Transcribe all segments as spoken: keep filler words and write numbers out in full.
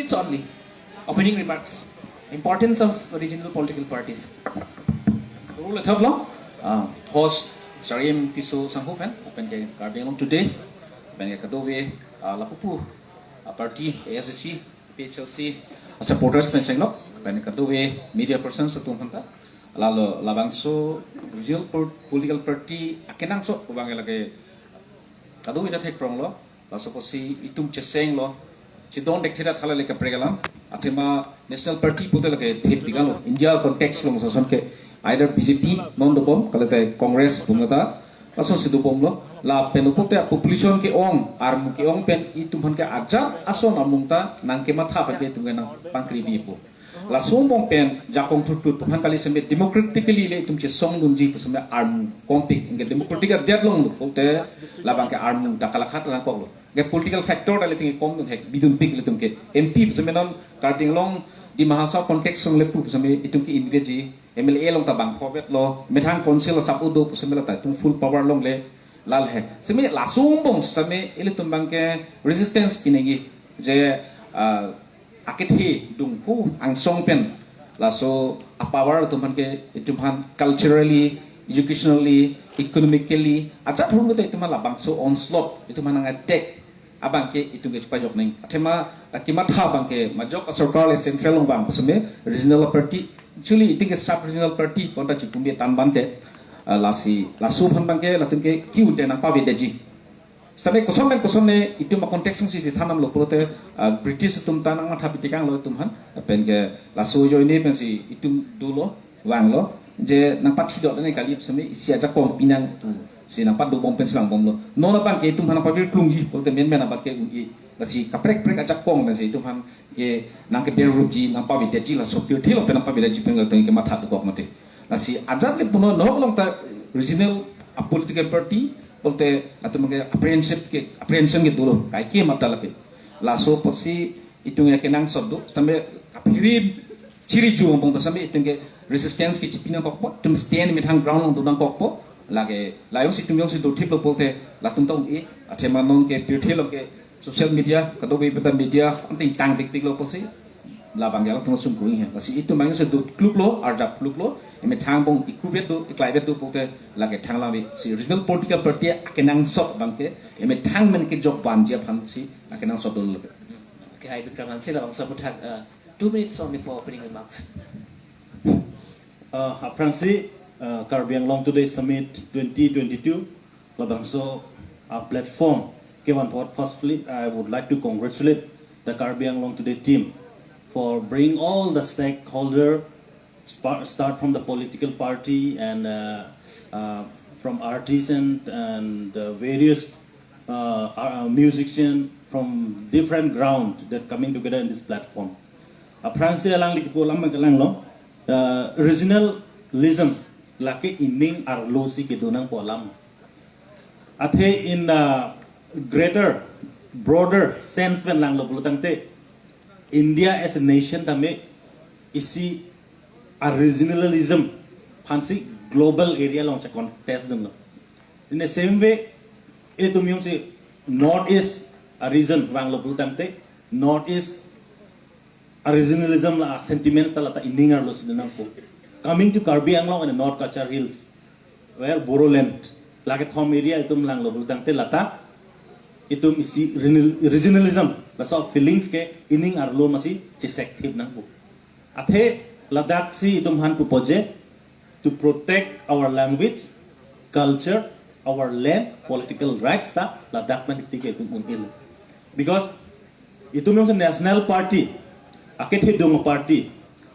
It's only opening remarks. Importance of regional political parties. Rule thot lo, ah, host Sarim Tisso Sangho pen, pen ke Karbi Anglong Today, pen ke kadokave, ah, lapupu, ah, party A S D C, P H L C, ah, supporters pen chenglo, pen kadokave media persons atum aphan ta, lalo labangso regional pol-, political party akenangsot abang lake kadokave ta thekprong lo, laso apotsi itum cheseng lo, chedon dek theda thala lake kaprek alam, athema national party pute lake thip diga lo, India context along lason ke either B J P non dobom, kalite Congress pun ta, laso si dobom lo, lapen pute population ke-ong, armu ke-ong pen itum aphan ke ajat ason amung ta nangkematha pen ke itum ke nangpangkri vi po. Laso angbong pen jakong thutthut aphan kali seme democratically le itum chesong dunji pu seme armu kompik, anke democratic adet along lo, pute labang ke armu ta kalakhat nangkok lo. Anke political factor ta le tingki kom dun hek bidun pik le itum ke M P pu seme non Karbi Anglong Dima Hasao context along le pu seme itum ke invade ji, M L A along ta bang khovet lo, methang council asap udo pu seme la ta itum full power along le lal he. Seme laso angbong seme ilitum abang ke resistance pinegi je, ah, akethe dungpu angsong pen laso apower atum aphan ke itum aphan culturally, educationally, economically, ajat hurmute itum aphan labangso onslaught, itum aphan nang attack abang ke itum ke chepajok nang. Athema, ah, kematha abang ke majok asorkar le central along abang seme regional party, actually itum ke sub regional party konta chipumi tan bante, ah, lasi, laso aphan abang ke, latum ke kiu te nangpavedetji. Seme koson pen koson ne itum a context si thanam lo pulote, ah, British atum ta nangmatha pitikang lo itum aphan, pen ke laso ajoine pensi itum dolo, vanglo, je nangpathidok ne kali seme isi ajakong pinang pu si nangpadobom pensi vangbom lo. Non abang ke itum aphan nangpavir klungji pulote menmen abang ke un-e, lasi kaprek prek ajakong pensi itum aphan ke nangkeber rupji, nangpavedetji, laso pirthe lo pen nangpavedetji pen latum kematha dokok mate. Lasi ajat le puno nok along ta regional a political party pulote latum ke apprehensive ke, apprehension ke dolo, kaike mata lake. Laso apotsi itum ke kenangsot do, seme kaphirim chiri ju angbong ta seme itum ke resistance ke chipi nangkokpo, itum stand methang ground along do nangkokpo, lake la jongsi itum jongsi dothip lo pulote latum ta un-e, athema non ke pirthe along ke social media, kadokave beta media, anting tang dikdik lo pusi, labang ke latum sungkung he. Lasi itum abang si dot kluk lo, arjap kluk lo, emethang angbong ikuvet do, iklaivet do pulote lake thang lami si regional political party akenangsot abang ke, emethang men kejok vanji aphan si akenangsot dolo. Okay, hi, Bikram Hanse, labangso aphuthak, uh, two minutes only for opening remarks. Uh, aphrangsi, uh, Karbi Anglong Today Summit twenty twenty-two, labangso, uh, platform kevan apot, firstly, I would like to congratulate the Karbi Anglong Today team for bring all the stakeholder, spa-, start from the political party and, uh, uh, from artisan and, uh, various, uh, uh, musician from different ground that coming together in this platform. Aphrangsi alangli kipu alam abang ke lang lo, uh, regionalism lake ining arlo si kedo nangpo alam. Athe in the greater, broader sense pen lang lo pulo tangte, India as a nation tame isi a regionalism aphansi global area along che-contest dun lo. In the same way, itum jongsi North East a region vanglo pulo tangte, North East a regionalism la sentiments ta lata ining arlo si do nangpo. Coming to Karbi Anglong and the North Cachar Hills, where Bodoland, lake thom area itum langlo pulo tangte lata itum isi renal-, regionalism, laso feelings ke ining arlo masi chesek thip nangpo. Athe ladak si itum aphan pupo je, to protect our language, culture, our land, political rights ta ladak pen tik tik itum un-e lo. Because itum jongsi national party, akethe dung party,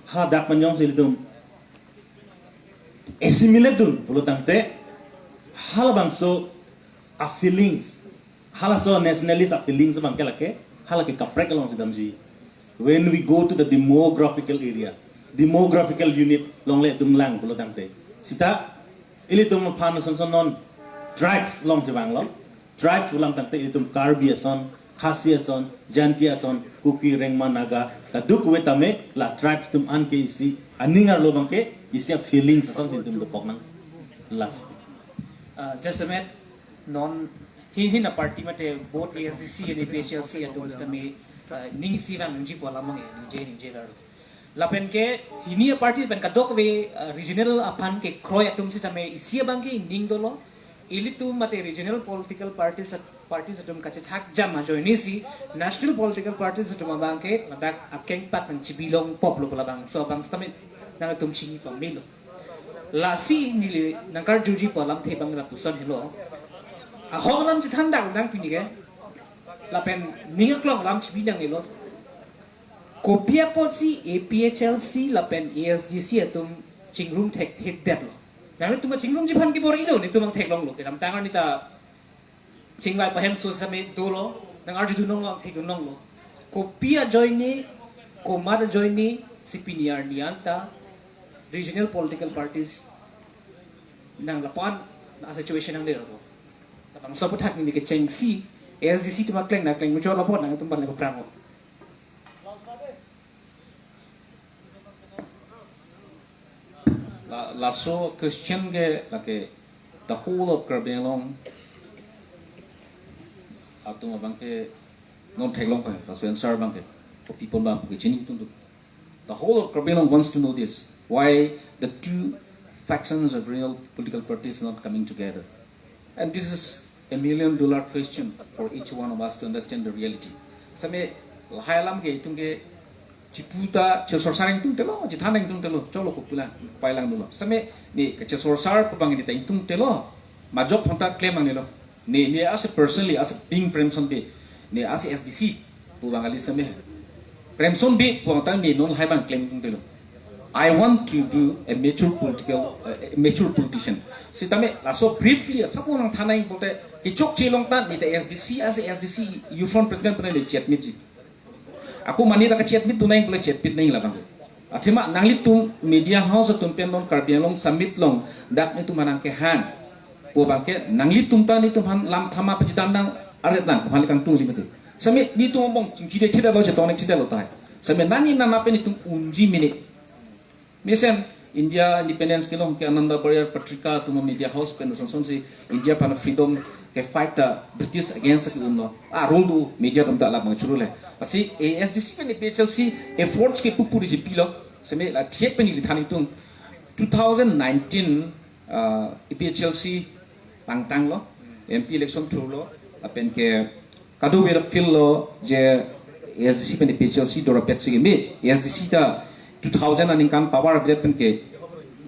ha dak pen jongsi itum assimilate dun pulo tangte, halabangso a feelings, halaso nationalist a feelings abang ke lake, halake kaprek along si damji. When we go to the demographical area, demographical unit along le itum lang pulo tangte, sita ilitum aphan ason ason non tribes along si vanglo, tribes pulang tangte itum Karbi ason, Khasi ason, Jaintia ason, Kuki, Rengma, Naga, kadokave tame la tribes atum an ke isi aning arlo abang ke isi a feelings ason si itum dopok nang. Last. Uh, just a minute. Non, hin hin a party mate both A S D C and A P H L C atum sitame Uh, ning isi vang ningjepo alam abang ke, ningje, ningje lalo. Lapen ke hini a-party pen kadokave, uh, regional aphan kekroi atum sitame isi abang ke ning dolo. Ilitum mate regional political parties at-, parties atum kachethak jam ajoine si national political parties atum abang ke ladak akengpak nangchibi longpo pulo labangso abang sitame nangtum chini pamelo. Lasi neli nangkarjuji pu alamthe abang lapuson helo. Ahok alam chethan dang dang pini ke. Lapen ning aklong alam chibi nangnelo. Kopi apotsi A P H L C lapen A S D C atum chingrum thekthedetlo. Nanglitum chingrumji aphan kebor-ilo, netum nangtheklonglo. Kedamtang arni ta chingvai pahemso sitame dolo, nangarjudun longlo, thekdun longlo. Kopi ajoine, komat ajoine, si pini arni anta regional political parties nang lapu-an a-situation nangdero. Labangso aphuthak neli kechengsi, A S D C atum akleng nangkleng muchotlo apot nangtum aphan le aphrang. La, laso question ke lake the whole of Karbi Anglong atum abang ke non theklong ke, laso answer abang ke, kopi pon abang ke chini tum tu. The whole of Karbi Anglong wants to know this, why the two factions of real political parties are not coming together. And this is a million dollar question for each one of us to understand the reality. Sitame lahai alam ke itum ke chipu ta chesorsar ingtungtelo, chethan ingtungtelo, cholo kopi lang, pai lang dolo. Sitame ne kachesorsar pu abang ne ta ingtungtelo, majok aphan ta klem nangnelo. Ne, ne as a personally, as a being Premson Bey, ne as a S D C pu abang kali sitame. Premson Bey pu abang ta ne non lahai abang klem ingtungtelo. I want to do a mature political, uh, a mature politician. Sitame laso briefly, asap nangthan nang pulote, kechokche along ta ne ta S D C, as a S D C Youth Front President pu ne chetmeji. Ako mane ta kachetmit tu nang pule chetpit nang labang. Athema nanglitum media house atum pen non Karbi Anglong Summit along dak netum aphan nangkehang pu abang ke nanglitum ta netum aphan lam thama pachedam nang aret nang aphan le kangtung limit. Sitame netum angbong chingki de chedalo chetong ne chedalo tai. Sitame nani nana pen netum unji mene. Mesen India independence kelong ke Ananda Barya Patrika atum media house pen son son si India aphan freedom ke fight ta British against ke unlo. A rule do media atum ta lap mang churu le. Lasi A S D C pen A P H L C efforts ke pupuri ji pilo. Sitame la thiek pen ili than itum two thousand nineteen, uh, A P H L C pangtanglo, M P election thurlo, lapen ke kadokave field lo je A S D C pen A P H L C dorapet si keme, A S D C ta two thousand aningkan power update pen ke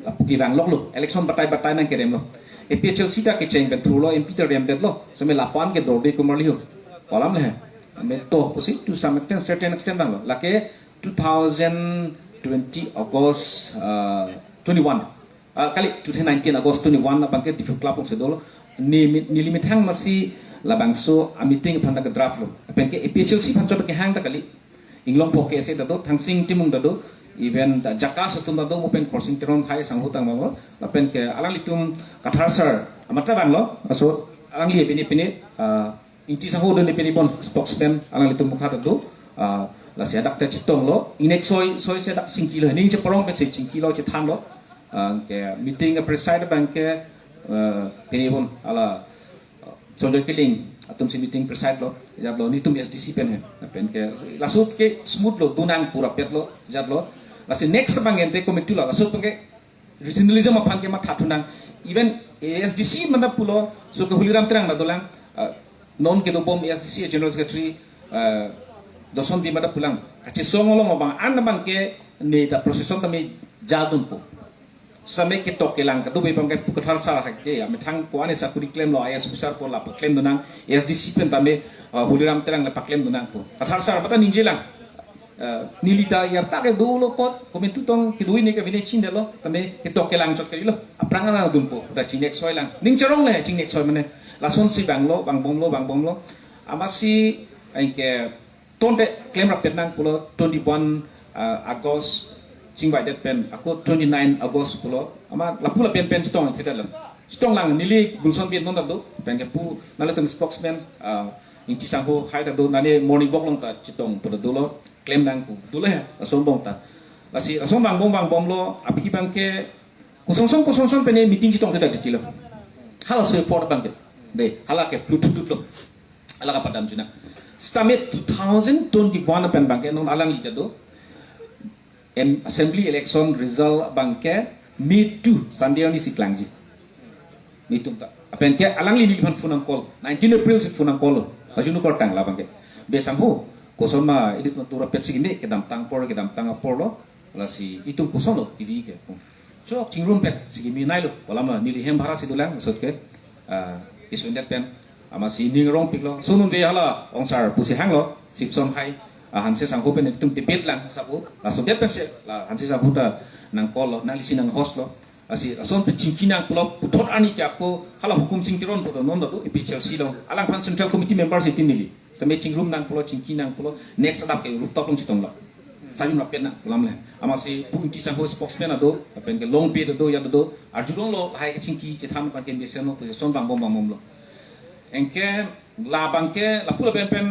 lapu kevang loklo, election batai batai nangkeremlo. A P H L C ta kecheng pen thurlo, M P ta remdetlo, sitame lapu-an ke dorde kumar liho. Alam le. Ame to pusi to some extent, certain extent danglo. Lake two thousand twenty August, uh, twenty-one. Ah, kali, two thousand nineteen August twenty-one abang ke Diphu Club along si dolo. Ne, neli methang masi labangso a-meeting aphan ta ke draft lo. Lapen ke A P H L C aphan chot kehang ta kali. Inglongpo K S A ta do, Thangsing Timung ta do, even ta Jakas atum ta do, mo pen Khorsing Teron, Khai Sangho tang abang lo. Lapen ke alanglitum Kathar sir, amat ta abang lo. Laso alangli pini pini, ah, Ingti Sangho do ne pini bon spokesman alanglitum mukha ta do. Ah, lasi hadak ta chetonglo. Ingnek soi, soi si hadak chingkilo. Ning cheparong pensi chingkilo chethanlo. Ah, ke meeting a-preside abang ke, ah, pini bon hala, ah, Sojoy Killing atum si meeting preside lo. Jatlo netum S D C pen he. Pen ke laso ke smooth lo, do nang pura pet lo, jatlo. Lasi next abang ente committee lo. Laso pen ke regionalism aphan ke matha thu nang. Even A S D C mane pulo, so ke Holiram Terang ta dolang, ah, non kedobom A S D C General Secretary, ah, Doson Timung ta pulang. Kachesong along abang an abang ke ne ta procession tame jadunpo. Sitame ketok kelang kadokave abang ke pu Kathar sir ke, ya, methang ko-an sakuri klemlo, I A S officer po lapu klem do nang, A S D C pen tame, ah, Holiram Terang lapu klem do nangpo. Kathar sir mata ningjelang. Eh, neli ta yarta ke dolo apot, komantu tong kedui ne ke bine chin detlo, tame ketok kelang chot kalilo. Aphrang ana dunpo, ta chingnek soi lang. Ning cherong le, chingnek soi mane. Lason si vanglo, vangbomlo, vangbomlo. Amatsi, anke, tonte klem rapet nang pulo, twenty-one, eh, August, chingvaidet pen, ako twenty-nine August pulo. Amat lapu lapen pen chetong, chetong lang. Chetong lang, neli Gulson Bey non ta do, pen ke pu, nanglitum spokesman, eh, Ingti Sangho hai ta do, nane morning walk along ta chetong pu ta dolo. Klem nang pu. Dolo he, lason angbong ta. Lasi, lason vangbom vangbomlo, aphi abang ke, kosonson, kosonson pen meeting chetong te dak titilo. Hala so effort abang ke. De, hala ke, Bluetooth lo. Hala kapadam juna. Sitame two thousand twenty-one pen abangke non alangli ta do. Em, assembly election result abangke May two Sunday arni si klangji. Nelitum ta. Lapen ke alangli neliphan phone nang call. Nineteen April si phone nang call lo. Arjuno kortang la abangke. Be sangho, kosonma edit ma tura pet si kini kedamtang apor, kedamtang apor lo. Lasi itum koson lo T V ke. Chok chingrum pet si kimi nai lo. Kolam lo neli hem bhara si dolang sot ke. Ah, isundet pen. Amatsi ning rong pik lo. Sunun be hala ongsar pusi hang lo. Sipson hai. Ah, Hanse sangho pen itum debate lang sabu. Laso det pen se la Hanse sangho ta nang call lo, nang lisi nang host lo. Lasi lason pe chingki nang pulo puthot arni ke ako hala Hukum Sing Teron puto non do A P H L C lo. Alangphan Central Committee member si tin neli. Same chingrum nang pulo, chingki nang pulo, next adap ke rooftop along chetong lo. Sajum rapet nang pulam le. Amatsi pu Ingti sangho spokesman ado, lapen ke Longpi ado, ya ado, arjulong lo, lahai ke chingki chethan abangke mesen lo, son vangbom vangbom lo. Anke la abangke, lapu lapen pen,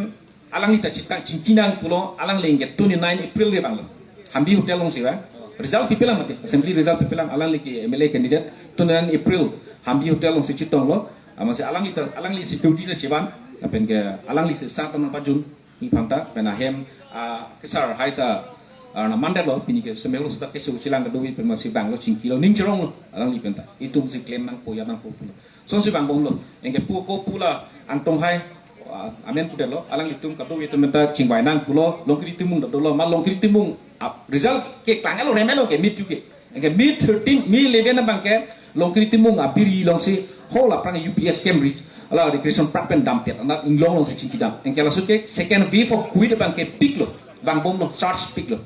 alangli ta chitang chingki nang pulo, alangli anke twenty-nine April ke vang lo. Hambi Hotel along si ba. Result pipelang mati, assembly result pipelang, alangli ke M L A candidate, twenty-nine April, Hambi Hotel along si chetong lo, amatsi alangli ta, alangli security ta chevan, lapen ke alangli si sat nang pajun, ni phanta, pen ahem, ah, kesar hai ta, ah, na mandet lo, pini ke semelo seta keso chilang kedovi pen amatsi vang lo chingki lo, ning cherong lo, alangli pen ta, itum si klem nangpo ya nangpo pulo. Sonsi vangbom lo, anke pu ko pu la Angtong hai, ah, amen pudet lo, alanglitum kedovi atum ta chingvai nang pulo, Longkiri Timung ta dolo, ma Longkiri Timung, ah, result ke klang lo, rem lo ke, May two ke. Anke May thirteen, May eleven abangke, Longkiri Timung abiri along si, hala aphrang U P S camp reach, ala recreation park pen damtet, anak inglong along si chingki dam. Anke laso ke second wave of covid abangke pik lo, vangbom lo, surge pik lo.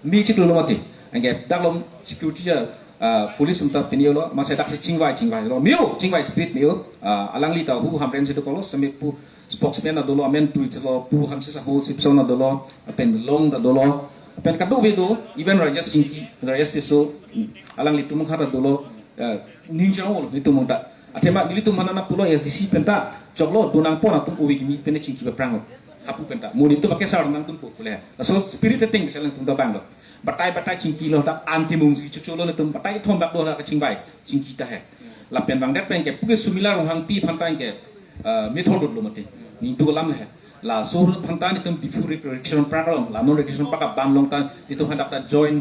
May chiklo lo mati. Anke dak lo security ja, ah, police atum ta pini lo, amatsi dak si chingvai, chingvai lo. Meo, chingvai speed meo, ah, alangli ta hu Hamren si dokok lo, same pu spokesman ado lo, amen tu lo, pu Hanse sangho Sipson ado lo, lapen Long ta dolo, lapen kedovi do, even Rajesh Ingti, Rajesh Tisso, hmm, alanglitum khat ta dolo, eh, ning cherong lo, nelitum ta. Athema nelitum mana na pulo S D C pen ta, choklo, do nangpo nangtum ove kimi pen chingki paprang lo. Hapu pen ta, mo nelitum akesar nangtum po pule. Laso spirit ateng bisa alangtum ta vang lo. Batai batai chingki lo ta, anti mung si chuchu lo nelitum, batai thom bak do la kachingvai, chingki ta he. Lapen vangdet pen ke, pu ke Sumila Ronghangpi aphan ta ke, eh, methot dut lo mati. Ning tu lam le he. Laso aphan ta nelitum Diphu recreation park along, la non recreation park abang along ta, nelitum aphan dak ta join,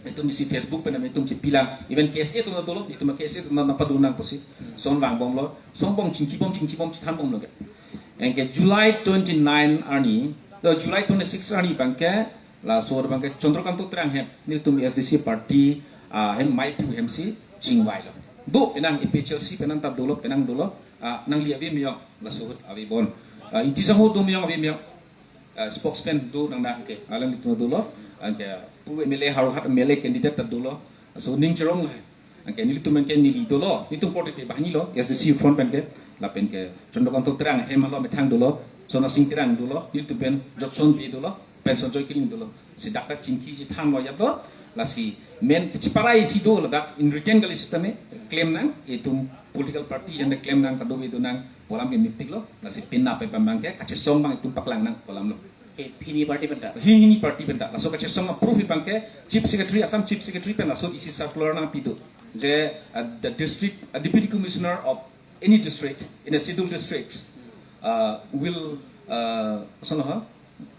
nelitum isi Facebook pen nelitum chepilang, even K S A atum ta dolo, nelitum K S A atum ta nangpadu nang pusi, son vangbom lo, son bom chingki bom, chingki bom chethan bom lo ke. Anke July twenty-nine arni, eh, July twenty-six arni abangke, laso abangke Chandrakanta Terang hem, nelitum S D C party, ah, hem maiphu hem si chingvai lo. Do penang A P H L C penang ta dolo, penang dolo, ah, nangli ave meyong, laso ahut ave bon. Ah, Ingti sangho do meyong, ave meyong. Ah, spokesman do nang nang ke, alanglitum dolo, anke pu M L A Howraghat M L A candidate ta dolo, laso ning cherong lo he. Anke nelitum anke neli dolo, nelitum korte te banghini lo, S D C front pen ke, lapen ke Chandrakanta Terang hem alo methang dolo, Sona Sing Terang dolo, nelitum pen Jotson Bey dolo, pen Sonjoy Killing dolo. Si dak ta chingki chethan lo ya do, lasi men cheparai si do ladak in written kali sitame, claim nang, itum political party jande claim nang kedovi do nang, pu alam ke mepik lo, lasi penap abangke, kachesong abang itum paklang nang, pu alam lo. Eh, hini party pen ta. Hi hini party pen ta. Laso kachesong approve abangke Chief Secretary, Assam Chief Secretary pen laso isi circular nangpi do. Je, uh, the district, uh, Deputy Commissioner of any district in a scheduled districts, uh, will, uh, sono ha,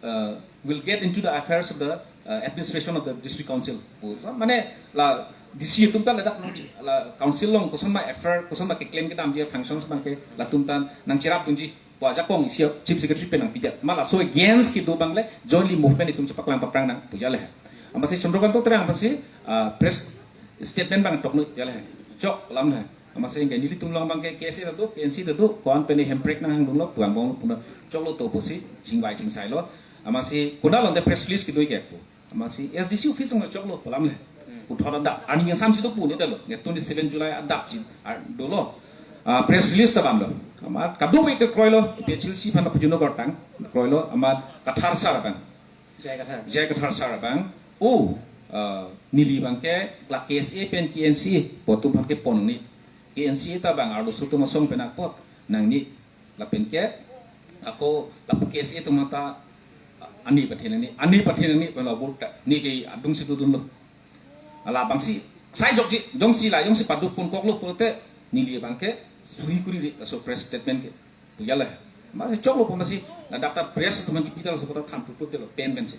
uh, will get into the affairs of the, uh, administration of the district council. Pu, mane la D C atum ta ladak nang la council along kosonma affair, kosonma keclaim kedamji functions abangke latum ta nangcherap dunji. Pu ajakong isi Chief Secretary pen nangpidet. Ma laso against kedo abang le jointly movement itum chepaklang paprang nang pu ja le. Amatsi Chandrakanta Terang amatsi, ah, press statement abang tokno ja le. Chok lam le. Amatsi anke nelitum along abangke K S A ta do, K N C ta do, ko-an pen hemprek nanghang dunlo, puang bong puna choklo to pusi, chingvai chingsai lo. Amatsi konat along te press release kedo ke pu. Amatsi S D C office along choklo pu alam le. Hmm. Puthot adap, arni yang sam si do pu ne ta lo. Nge twenty-seven July adap si, ah, dolo. Ah, press release ta bang lo. Amat kedovi ke kroilo, P H L C aphan ta pajun kortang, kroilo, amat Kathar sar abang. J I Kathar. J I Kathar sar abang. O, ah, neli abangke, la K S A pen K N C A, pu atum aphan kepon ni. K N C A ta bang arloso atum asong pen apot, nangni, lapen ke, ako lapu K S A atum ta, ani pathe nangni, ani pathe nangni pen la vote ta, ne ke adung si dodun lo. Ala abang si, sai jokji, jongsi la, jongsi paduk pon koklo pulote, neli abangke, suhi kuri ri, laso press statement ke, pu ja le. Amatsi choklo pu amatsi, Ladak ta press atum aphan kipi ta laso apot ta than puput lo pen pen si.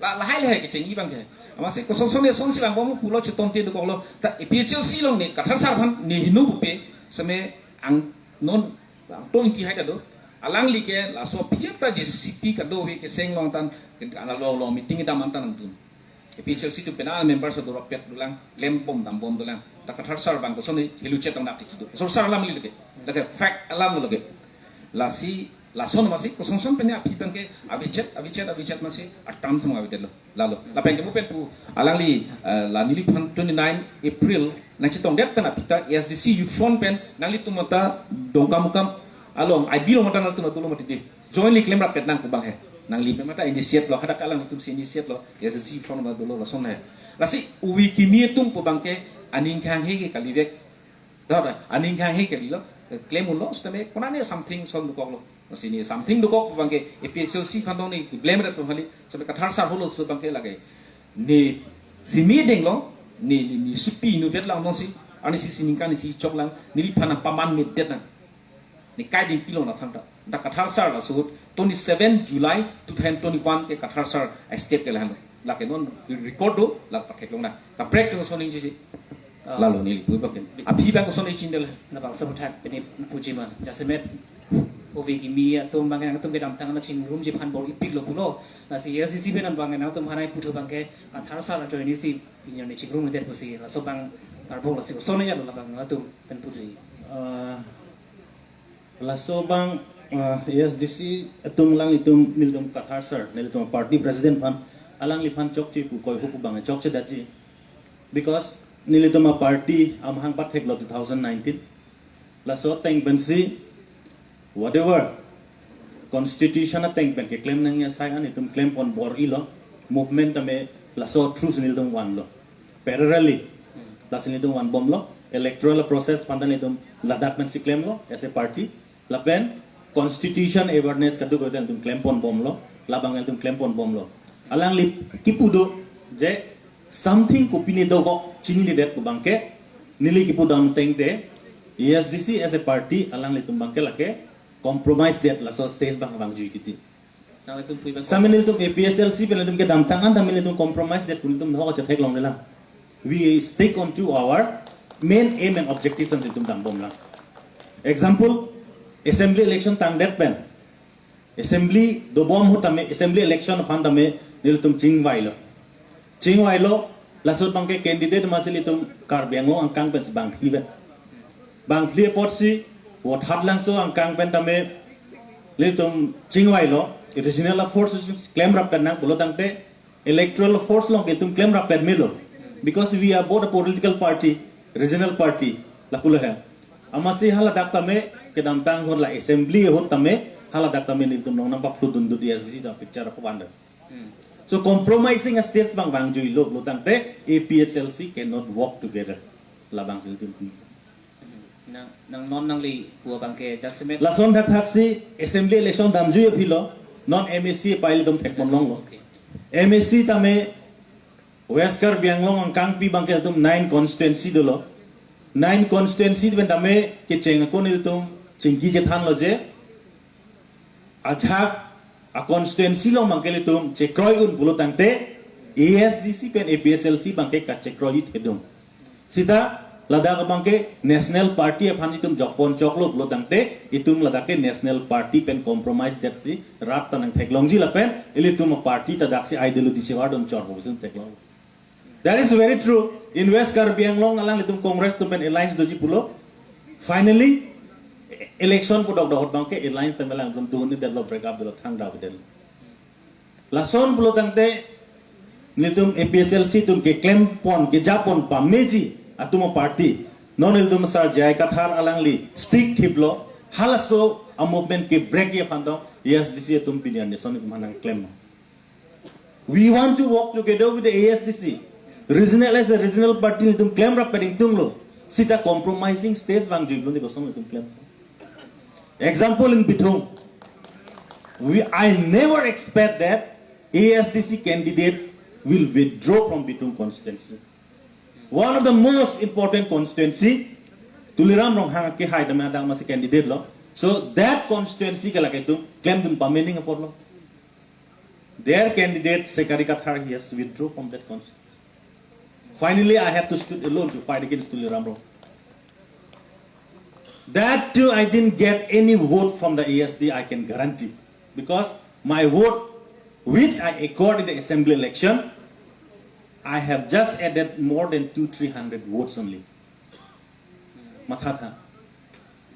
La lahai lahai kecheng-i abang ke. Amatsi kosonson eson si lang bom pulo cheton te dokok lo. Ta A P H L C along ne Kathar sar aphan ne hinu pupe seme ang non ang tong inti hai ta do. Alangli ke laso aphi ta J C C P kadokave keseng along tan ke ana lo lo meeting dam an tan nangdun. A P H L C atum pen a members do rapet dolang, klem bom dam bom dolang. Ta Kathar sar abang koson helu chet tang dak ti do. Koson sar alam li lake. Lake fact alam lo lake. Lasi lason amatsi kosonson pen aphi abang ke avichet avichet avichet amatsi atam sama avidet lo. Lalo. Lapen ke mu pen pu alangli, eh, la neliphan twenty-nine April nangchetongdet pen aphi ta A S D C Youth Front pen nanglitum mata Dongkamukam along I B along mata nanglitum dolo mati di. Jointly klem rapet nang pu abang he. Nangli pen mata initiate lo, hadak alanglitum si initiate lo, A S D C Youth Front mata dolo lason he. Lasi uvi kimi atum pu abang ke aning khang he ke kalivek. Dah, dah, aning khang he kalilo, klem unlo, sitame konane something son dokok lo. Lasi ne something dokok pu abang ke A P H L C aphan tong ne blame ret pu hali, sitame Kathar sar holo so abang ke lake. Ne simi deng lo, ne, ne, ne supi nu vet lang nong si, ani si sining kan si chok lang, neliphan paman medet nang. Ne kai ding pilo na thangta. Da Kathar sar laso ahut twenty-seven July two thousand twenty-one ke Kathar sar a step ke lahan. Lake non record do, lake pathek long na. Kaprek tu son ningje si. Ah. Lalo neli pu abang ke. Aphi abang koson ichin del. Labangso aphuthak pini puji ma. Jasemet uvi kimi atum abang nangtum kedamtang nangchingrumji aphan bor-ipik lo pulo. Lasi A S D C pen abang nangtum aphan nangputhu abang ke Kathar sar ajoine si pini neli chingrumdet pusi. Laso abang karbok lasi koson ya lo labang nangtum pen puji. Ah, laso abang, ah, A S D C atum alanglitum nelitum Kathar sar, nelitum party president aphan, alangliphan chokche pu koi huku abang chokche daji. Because nelitum a party amahang pathek lo two thousand nineteen. Laso ateng pensi whatever constitution ateng pen keklem nangji asai an itum klem pon bor-ilo, movement tame laso through si nelitum vanlo. Parallelly, lasi nelitum van bomlo, electoral process aphan ta nelitum ladak pensi klemlo as a party. Lapen constitution awareness kadokave ta nelitum klem pon bomlo, labang nelitum klem pon bomlo. Alangli kipu do je something kopine dokok chininedet pu abang ke, neli kipu dam ateng te, A S D C as a party alanglitum abang ke lake compromise det laso stage abang abang jui kiti. Nangtum pu abang. Sitame nelitum A P H L C pen nelitum kedamtang an tame nelitum compromise det pu nelitum hok chetheklong le lang. We stick on to our main aim and objective tame nelitum dam bomlang. Example, assembly election tangdet pen. Assembly dobom ahut tame, assembly election aphan tame nelitum chingvailo. Chingvailo, laso abang ke candidate amatsi nelitum Karbi Anglong angkang pensi bangphli pen. Bangphli apotsi, Vothatlangso angkang pen tame nelitum chingvailo, regional force klem rap pen nang pulo tangte, electoral force along ke itum klem rap pen melo. Because we are both a political party, regional party, lapulo he. Amatsi haladak tame, kedamtang ahut la assembly ahut tame, haladak tame nelitum along nangpaphlu dundut A S D C ta picture ako wonder. Hmm. So compromising a stage abang abang juilo pulo tangte, A P H L C cannot work together. Labang si nelitum. Hmm. Nang, nang non nangli pu abang ke jasemet. Lason thakthak si assembly election damjui aphilo, non M A C pai nelitum thek pon longlo. Okay. M A C tame West Karbi Anglong angkangpi abang ke nelitum nine constituency dolo. Nine constituency pen tame kecheng ako nelitum chingki chethanlo je ajak a constituency along abang ke nelitum chekroi un pulo tangte A S D C pen A P H L C abang ke kachekroi thedung. Sita ladak abang ke national party aphan itum jokpon choklo pulo tangte itum ladak ke national party pen compromise det si rap ta nangtheklongji lapen ilitum a party ta dak si ideology si vardon chor pusi theklong. That is very true. In West Karbi Anglong alanglitum Congress atum pen alliance doji pulo. Finally, election pu dokdok ahut abang ke alliance tame alanglitum dunde detlo, break up detlo, thangta avedetlo. Lason pulo tangte nelitum A P H L C atum keklem pon, kejapon pameji atum a party. Non nelitum Sar J I Kathar alangli stick thiplo, halaso a movement ke break ji aphan tong A S D C atum pini an nelitum nangklem. We want to work together with the A S D C. Regional, as a regional party nelitum klem rap pen ingtunglo. Sita compromising stage abang juilo, neli koson nelitum klem. Example in Bithung. We, I never expect that A S D C candidate will withdraw from Bithung constituency. One of the most important constituency, Tuliram Ronghang ke hai dam adang amatsi candidate lo. So that constituency ke lake itum klemdun pamening apotlo. Their candidate Sekari Kathar, he has withdrawn from that constituency. Finally, I have to stood alone to fight against Tuliram Ronghang. That too, I didn't get any vote from the A S D, I can guarantee. Because my vote, which I acquired in the assembly election, I have just added more than two, three hundred votes only. Mathatha.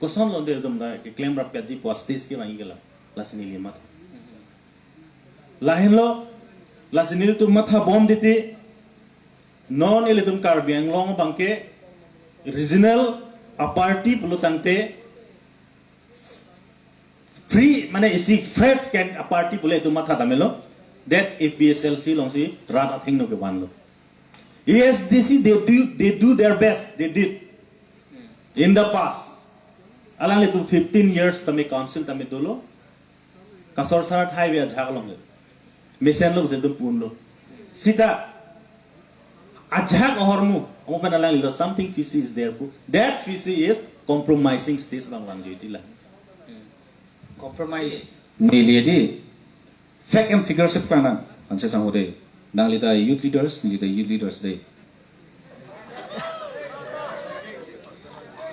Kosonlo de dum da keklem rapji pu stage kevangji ke la. Lasi neli matha. Lahenlo, lasi nelitum mathabom titi, non ilitum Karbi Anglong abangke regional aparty pulo tangte free, mane isi fresh can aparty pule itum matha damlo, that A P H L C alongsi rat athengno kevanlo. A S D C, they do, they do their best, they did in the past. Alanglitum fifteen years tame council tame dolo. Kasor sar thai ve ajak along le. Mesen lo se dum punlo. Sita ajak ahormu. Amo pen alanglilo something fishy is there pu. That fishy is compromising stage bang bang juiti la. Compromise. Neli di fact and figures ip kanang. Anse sang ode. Nangli ta youth leaders, neli ta youth leaders de.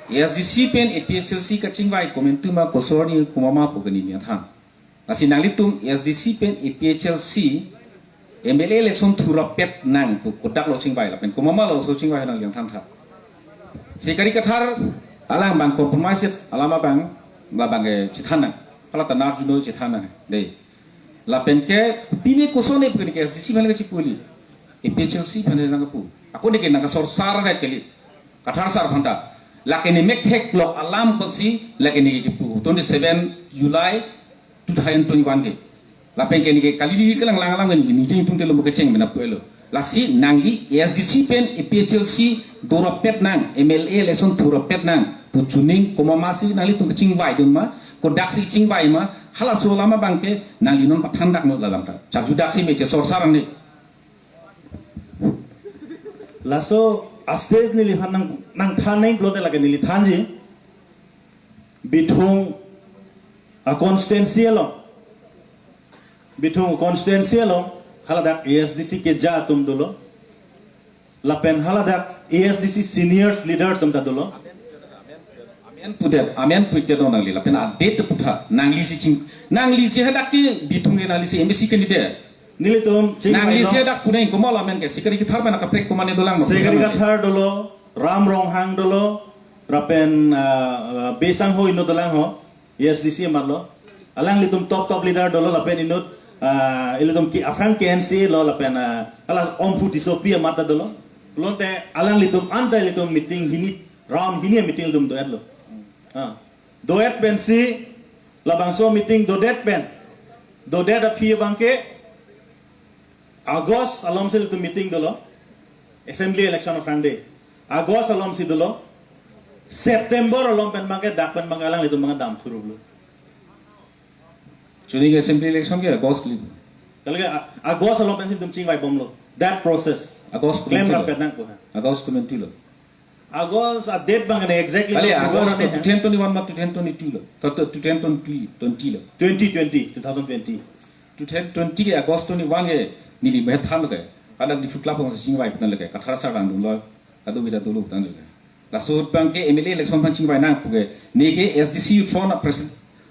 A S D C pen A P H L C kachingvai komantu ma kosor ni komat ma pu ke neli nangthan. Lasi nanglitum A S D C pen A P H L C M L A election thurapet nang pu kodak lo chingvai lapen komat ma lo so chingvai nangli nangthan tha. Sekari Kathar alang bang compromise alam abang labang ke chithan nang. Hala ta nar juno chithan nang. De. Lapen ke pine koson ne pu ke A S D C aphan le kachipu kali. A P H L C aphan le nangkapu. Ako ne ke nangkasor sar re kali. Kathar sar aphan ta. Lake ne mek thek lok alam apotsi lake ne kepu. Twenty seven July two thousand twenty-one ke. Lapen ke ne ke kali di kelang lang alam ke ne ke nijing tung telo mo kecheng mena pu elo. Lasi nangli A S D C pen A P H L C dorapet nang, M L A election thurapet nang, pu chuning komat ma si nanglitum kachingvai dun ma, kodak si chingvai ma, halaso alam abang ke nangli non pathan dak no lalam ta. Charju dak si me chesor sar ne. Laso a stage neliphan nang, nangthan nangpulote lake neli thanji. Bithung a constituency along. Bithung constituency along haladak A S D C keja atum dolo. Lapen haladak A S D C seniors leaders atum ta dolo. Amen pudet, amen pudet dong nangli. Lapen a date putha, nangli si ching, nangli si hadak ke Bithung ke nangli si M A C candidate. Nelitum ching nangli si hadak punai komat amen ke, Sekari Kathar mana kaprek komat ne dolang ma. Sekari Kathar dolo, Ram Ronghang dolo, lapen, ah, ah, Besang ho ino dolang ho, A S D C amat lo. Alanglitum top top leader dolo lapen inut, ah, ilitum ki aphrang K N C lo lapen, ah, ala Omphu Tissopi amat ta dolo. Pulote alanglitum anta ilitum meeting hini, round hini meeting ilitum do-et lo. Ah. Do-et pensi labangso meeting dodet pen. Dodet aphi abangke August alom si ilitum meeting dolo. Assembly election aphrang de. August alom si dolo. September alom pen abangke dak pen abangke alanglitum abangke dam thuruplo. Chuning assembly election ke August kali. Kali ke A-, August alom pensi ilitum chingvai bomlo. That process. August claim komantu lo. Rapet nang ko ha. August komantu lo. August a date abang ne exactly. Kali, to August figure ne two thousand twenty-one ma two thousand twenty-two lo. To, to, two thousand twenty, twenty lo. Twenty twenty, two thousand twenty. Two thousand twenty ke August twenty-one ke neli me than ke. Kada Diphu Club hong chingvai tan le ke. Kathar sar rang dun lo. Kado bida dolo tan le ke. Laso abangke M L A election aphan chingvai nang pu ke. Ne ke A S D C Youth Front a pres-,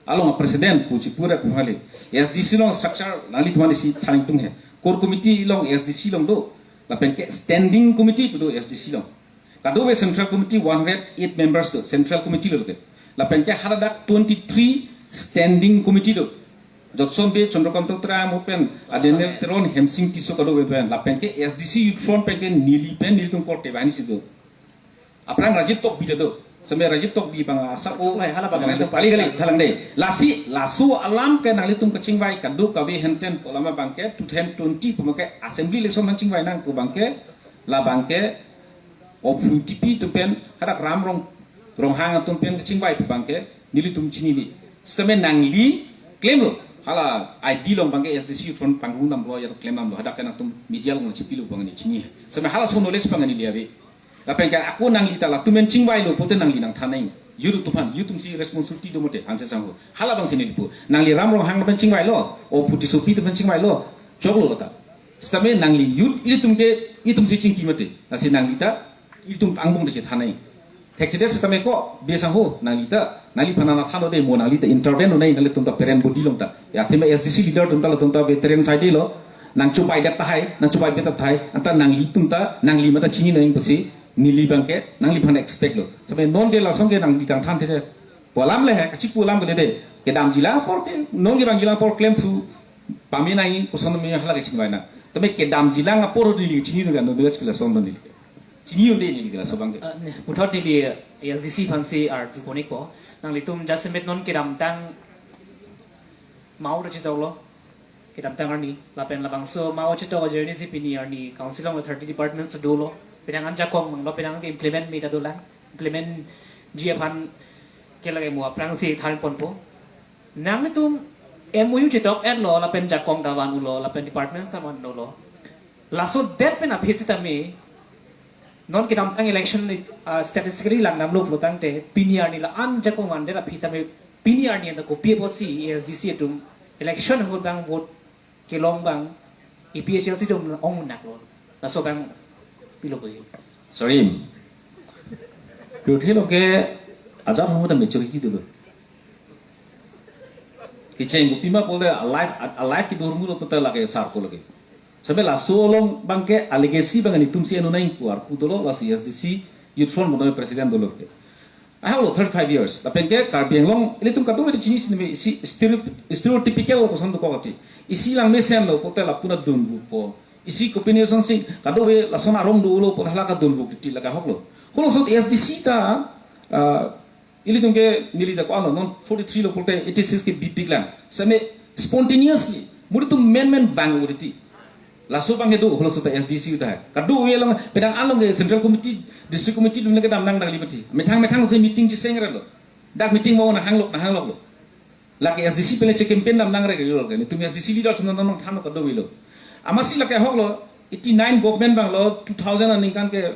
along a president pu chipura kumhali. A S D C along structure nanglitum aphan si than tung he. Core committee along A S D C along do. Lapen ke standing committee pu do A S D C along. Kadokave Central Committee one hundred eight members do, Central Committee lo ke. Lapen ke haladak twenty-three Standing Committee do. Jotson Bey, Chandrakanta Terang, mo pen, Daniel Teron, Hemsing Tisso kadokave pen. Lapen ke A S D C Youth Front pen ke neli pen, nelitum korte banghini si do. Aphrang Rajiv Tokbi do. Seme Rajiv Tokbi abang asa o. Lai, hala abang kali, kali, thalang de. Lasi, laso alam ke nanglitum kachingvai kadokave henten pu alam abangke two thousand twenty pu abangke assembly election aphan chingvai nang pu abangke labangke Omphu Tipi atum pen, hadak Ram Rong, Ronghang atum pen kachingvai pu abangke, nelitum chinine. Seme nangli claim lo, hala I B along abangke A S D C Youth Front panggung damlo, ya claim damlo, hadak ke nangtum media along chipilo abang ne chini. Seme halaso knowledge abang neli ave. Lapen ke ako nangli ta latum pen chingvailo pute nangli nangthan nang. Youth atum aphan, youth atum si responsibility do mate, anse sangho. Halabangsi neli pu. Nangli Ram Ronghang pen chingvailo, o Phuti Sopi pen chingvailo, choklo ta. Sitame nangli youth ilitum ke, itum si chingki mate. Lasi nangli ta, itum angbong de chethanai. Thekthedet sitame ko, be sangho, nangli ta, nangliphan nangthanlo de mo, nangli ta intervene nai, nanglitum ta parent body along ta. Ya, athema S D C leader atum ta, latum ta veteran side lo, nangchobaidet tahai, nangchobaidet tahai, anta nanglitum ta, nangli mata chinine pusi, neli abangke, nangliphan expect lo. Sitame non ke lason ke nangli tangthan the, pu alam le he, kachipu alam ke le de, kedamjilang apor ke, non kevangjilang apor klem thu, pame nangji, koson me hala ke chingvai nang. Tame kedamjilang apor neli chini nang, no, bes ke lason neli. Chini unde neli ke laso abangke. Eh, ne, puthot neli, eh, S D C aphansi arju konik po. Nanglitum jasemet non kedamtang mau ta chetoklo. Kedamtang arni, lapen labangso mau chetok ajoine si pini arni council along thirty departments dolo. Penang an jakong manglo, penang ke implement me ta dolang. Implement ji aphan ke lake mo aphrangsi than ponpo. Nangtum M O U chetok-etlo, lapen jakong ta van-ulo, lapen departments ta van-ulo. Laso det pen aphi sitame, non kedamtang election, ah, statistically langdamlo pulotangte, pini arni la-an jakong vandet aphi sitame, pini arni anta kopi apotsi A S D C atum election ahut abang vote kelong abang, A P H L C atum ong-un-aklo. Laso abang pilo ko. Sorry. Pirthe lo ke ajat homo ta maturity dolo. Kecheng kopima pule alive, alive kedo ahormu lo puta lake sar ko lake. Sitame laso along abangke a-legacy abang nelitum si anu nang pu arpu dolo, lasi S D C Youth Front mo president dolo ke. Ahok lo thirty-five years. Lapen ke Karbi Anglong, ilitum kadokave chini sini si stereo-, stereotypical koson dokok ati. Isi lang mesen lo, pote lapu na dunvukpo. Isi kombination si, kadokave lason arong dolo, pote hala kadunvuk titi lake ahok lo. Holo sot S D C ta, ah, ilitum ke neli ta ko-an lo, non forty-three lo pote eighty-six ke bipik lang. Sitame spontaneously, muritum menmen vang uriti. Laso abang kedo, holo sota S D C uta. Kadokave along, penang along ke Central Committee, District Committee dun kedam nang dagli mati. Methang methang si meeting cheseng relo. Dak meeting mo nahang lok, nahang lok lo. Lake S D C pen le che-campaign dam nang re lo ke. Nelitum S D C leaders non non than lo kadokave lo. Amatsi lake ahok lo, eighty-nine government abang lo, two thousand aningkan ke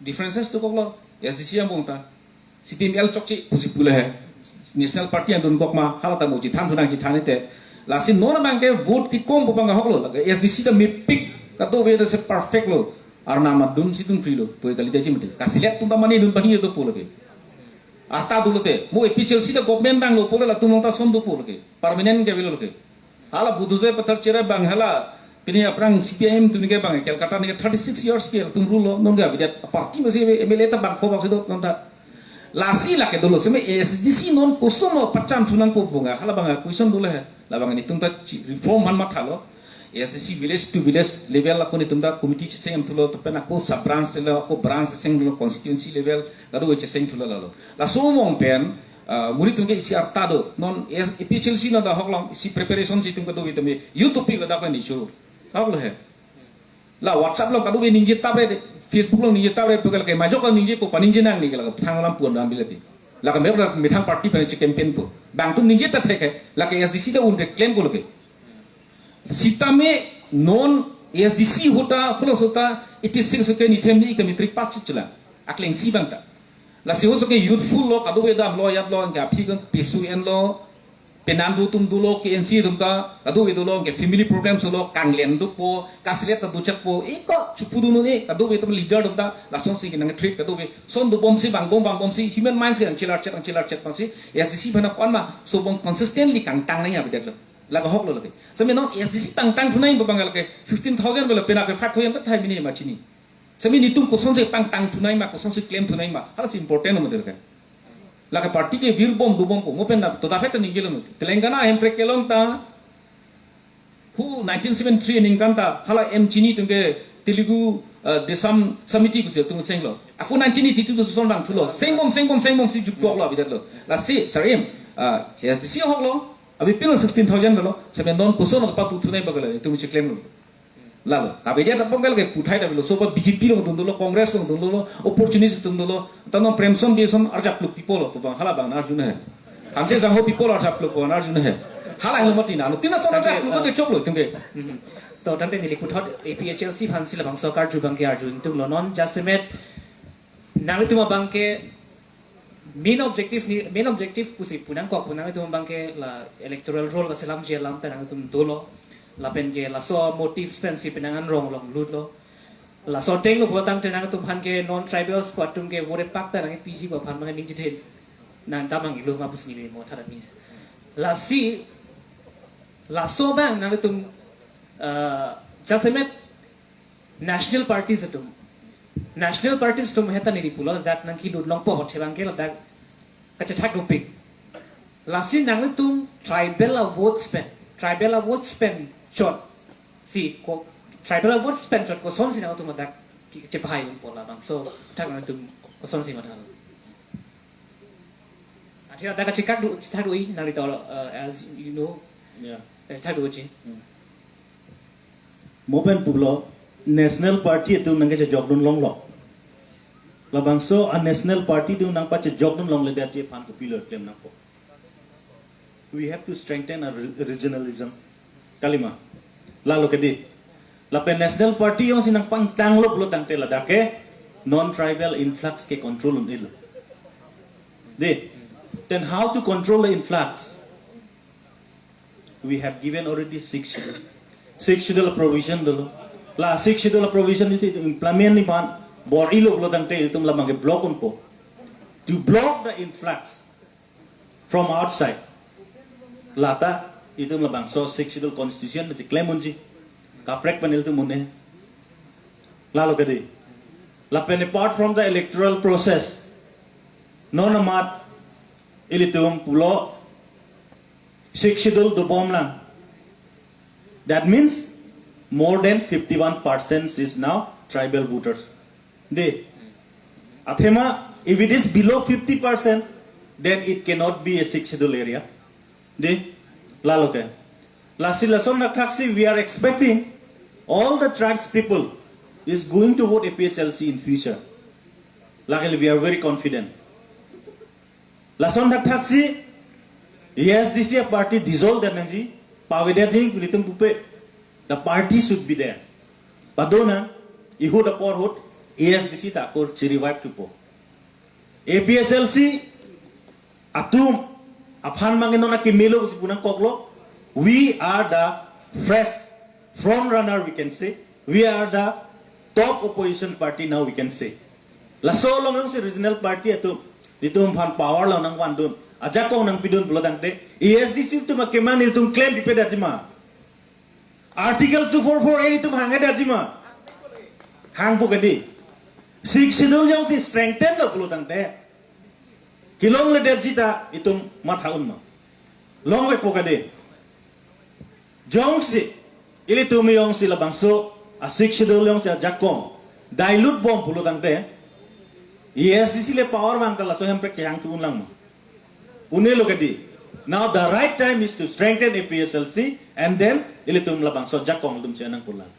differences dokok lo, S D C angbong ta. C P M L chokche pusi pule he. National Party an dunkok ma, hala ta mo chithan thu nang chithan te. Lasi non abangke vote kekom pu abang ahok lo, lake S D C ta mepik, kadokave ta si perfect lo. Arnam adun si dun pri lo, poi kali ta chimte. Kaselect atum ta mane dun pani dopo lake. Arta dolo te, mo A P H L C ta government abang lo, pule latum along ta son dopo lake. Permanent ke avelo lake. Hala Buddha Jayapatha Chera abang hala, pini aphrang C P I M atum ke abang, Calcutta ni ke thirty-six years ke latum rule lo, non ke avedet, party masi M L A ta bangpho bangsi do, non ta. Lasi lake dolo, sitame S D C non koson lo pachan thu nangpo pu abang, hala abang question dolo he, labang nelitum ta chi-, reform aphan mathalo, S D C village to village level ako nelitum ta committee cheseng thulo, lapen ako sub branch level, ako branch cheseng thulo, constituency level, kadokave cheseng thulo lalo. Laso angbong pen, ah, muritum ke isi arta do. Non S-, A P H L C non ta ahok long, isi preparation si itum kadokave tame YouTube ladak la nicho. Ahok lo he. La WhatsApp along kadokave ningje tap re, Facebook along ningje tap re, pu ke lake majok along ningjepo, paningje nang ni ke lake thang lam puan ram bilati. Lake majok la methang party pen che-campaign po. Bang atum ningje ta thek he, lake S D C ta un ke claim ko lake. Sitame non S D C ahut ta, holo sota, eighty-six ke nithem ni ke matric pass chula. Akleng si abang ta. Lasi ahut ke youthful lo, kadokave damlo, yap lo, anke aphi kan pesu en lo, penang do atum dolo, K N C atum ta, kadokave dolo, anke family problems lo, kanglen dopo, kaselect ta dochakpo, e ko, chupu dunnon e, kadokave atum leader atum ta, lasonsi ke nang treat kadokave, son dobomsi vangbom vangbomsi, human minds ke nangchelarchet, nangchelarchet masi, S D C aphan ko-an ma, sobong consistently kangtang nang ya bidak lo. Lake ahok lo lake. Sitame non S D C tangtang thu nang pu abang lake sixteen thousand bela pena ke five thousand ta thai mini ma chini. Sitame nelitum kosonsi pangtang thu nang ma, kosonsi claim thu nang ma. Hala si important lo model ke. Lake party ke virbom dobompo. Mo pen na to dapat ta ningje lo. Telangana Hemprek kelong ta. Hu nineteen seventy-three aningkan ta hala M Chini atum ke Telugu, eh, Desam Samiti pusi atum seng lo. Ako nineteen eighty-two to son bang thulo. Sengbom, sengbom, sengbom si jukdok lo abidat lo. Lasi, sir M, ah, S D C ahok lo. Abi pin lo sixteen thousand lo. Sitame non koson lo patu thu nang bagala. Itum si claim lo. Lalo, kabidet apong kal ke puthai ta bilo, soba B J P along dun dolo, Congress along dun dolo, opportunist dun dolo, ta non Premson Bey son arjap luk people lo, pu abang hala abang arju na he. Hanse sangho people arjap luk abang arju na he. Hala helo mati na, no tina son arjap luk ke chok lo, tingke. Mhm. To, tangte neli puthot A P H L C aphansi labangso akarju abangke arju ingtung lo non, jasemet, nangtum abangke, Main objective ni, main objective pusi pu nangkok, pu nangtum abangke la electoral roll kaselamji alam ta nangtum dolo. Lapen ke laso motives pensi penang an rong long lutlo. Laso ateng lo pulo tangte nangtum aphan ke non-tribals pu atum ke vote pak ta nangpiji pu aphan abang ning chethe. Nang tamang ilo ma pusi neli mo tharan ni. Lasi, laso abang nangtum, eh, jasemet national parties atum. National parties atum heta neli pulo ladak nangkelut longpo, chevang ke ladak kachethak dopik. Lasi nangtum tribal a votes pen, tribal a votes pen chot. Si ko tribal a votes pen chot kosonsi nangtum ladak ki-, chepahai unpo labangso athak nangtum kosonsi matha? Athia ladak kachekak do, chethak do-i nangli to, uh, as you know. Yeah. Chethak doji. Hmm. Mo pen pulo, national party atum nangkechejokdun longlo. Labangso a national party atum nangpachejokdun longledetji aphan kopilo klem nangpo? We have to strengthen our re-, regionalism. Kalima. Lalo ke dei. Lapen national party jongsi nangpangtanglo pulo tangte ladak ke non-tribal influx ke control un-elo. Dei. Then how to control the influx? We have given already sixth schedule. Sixth schedule provision dolo. La sixth schedule provision itu implement ni pan bor-ilo pulo tangte itum labang ke block unpo. To block the influx from outside. Lata itum labangso sixth schedule constitution masi klem unji. Kaprek panel tu mune. Lalo ke dei. Lapen apart from the electoral process, non amat ilitum pulo sixth schedule dobom lang. That means more than fifty-one percent is now tribal voters. Dei. Athema, if it is below fifty percent, then it cannot be a sixth schedule area. Dei. Lalo ke. Lasi lason thakthaksi, we are expecting all the tribes people is going to vote A P H L C in future. Luckily, we are very confident. Lason thakthaksi, A S D C a party dissolve det nangji, pavedetji pu ilitum pupe, the party should be there. Padona, ihut apor ahut, A S D C ta ako che-revive thupo. A P H L C atum aphan abang non akimelo si pu nangkoklo, we are the fresh front runner, we can say. We are the top opposition party now, we can say. Laso along jongsi regional party atum itum aphan power lo nangvandun, ajakong nangpidun pulo tangte, A S D C atum akemang ilitum klem pipedetji ma? Articles two four four A itum hangedetji ma? Hangpo ke dei. Sixth schedule jongsi strengthen lo pulo tangte, kelongledetji ta itum matha un ma? Longvepo ke dei. Jongsi ilitum jongsi labangso a sixth schedule jongsi ajakong dilute bom pulo tangte, A S D C le power vang ta laso hemprek chehang thu un lang ma? Un-elo ke dei. Now the right time is to strengthen A P H L C and then ilitum labangso ajakong atum chenang pulang.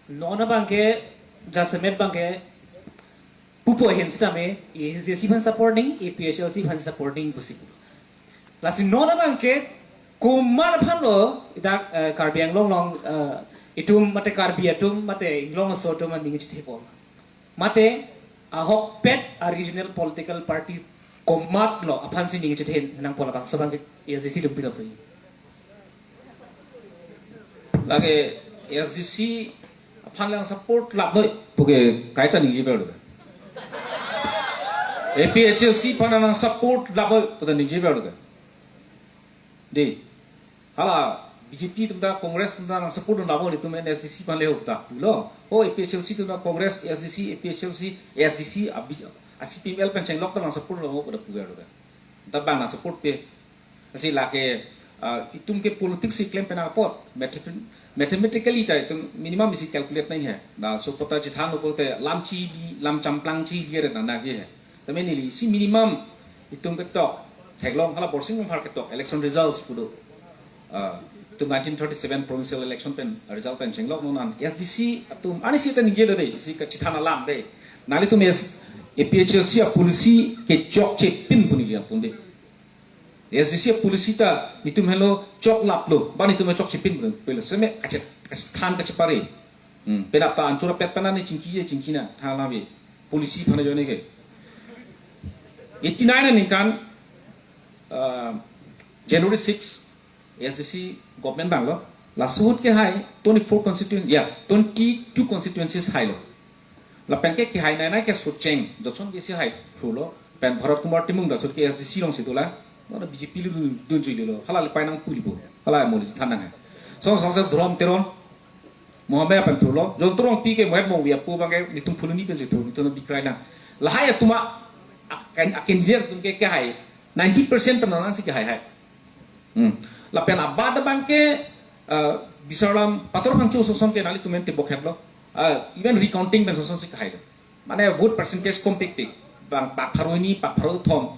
Non abangke, jasemet abangke, pupo ahin sitame, A S D C aphan support nangji, A P H L C aphan support nangji pusi pu. Lasi non abangke, komat aphan lo, idak, eh, Karbi Anglong along, eh, itum mate Karbi atum, mate Inglong aso atum aning chethepo? Mate, ahokpet a regional political party komat lo aphansi ning chethe nangpo, labangso abangke A S D C atum pilo pu? Lake A S D C aphan lang support lap noi puke kaita ningje pelo. A P H L C aphan lang support lap noi puta ningje pelo. Dei. Hala B J P atum ta, Congress atum ta nang support dun lap noi, itum A S D C aphan le hok ta pulo. O A P H L C atum ta, Congress, A S D C, A P H L C, A S D C, a, B-, a C P M L pen chenglok ta nang support lap noi puta puke lo. Ta bang nang support pe. Lasi lake, ah, itum ke politics si klem pen apot, mathe-, mathematically ta itum minimum isi calculate nangji he. Na so kota chethang lo pulote lam chili, lam champlang chili re nang nangji he. Tame neli isi minimum itum ketok, theklong hala Borsing Ronghang ketok election results pu do. Ah, itum nineteen thirty-seven provincial election pen result pen chenglok non an A S D C atum ani si ta ningje lo dei, isi kachethang alam dei. Nanglitum A S, A P H L C a policy kechokche pin pu neli nangpun dei. A S D C a policy ta itum helo chok lap lo, ban itum chokche pin pu pelo. Seme kachet, kachethan kachepare. Hmm, penap ta anchura pet pen ani chingki je chingki na, tha lave. Policy aphan ajoine ke. Eighty-nine aningkan, uh, January six, A S D C government vanglo. Laso ahut kehai twenty-four constituency, ya, twenty-two constituencies hailo. Lapen ke kehai nai nai ke Socheng, Johnson ke si hai thulo. Pen Bharat Kumar Timung laso ke A S D C alongsi dolang. Mana B J P lu dun, dunjui lelo. Hala le pai nang pulipo. Hala mo lis than nang hai. So so so Dhrom Teron, Mohammed pen thulo. John Torong Pi ke Mohammed Mongvi apo abang ke netum phuloni pensi thu, netum bikrailang. Lahai atum a, akan, akan dia atum ke kehai ninety percent pen nangsi kehai hai. Hmm. Lapen abad abang ke, uh, Bisar Lam Pator Phangcho Soson ke nanglitum ente bokhet lo. Uh, even recounting pen Soson si kehai lo. Mane vote percentage kom pikpik. Bang pak pharo hini, pak pharo thom.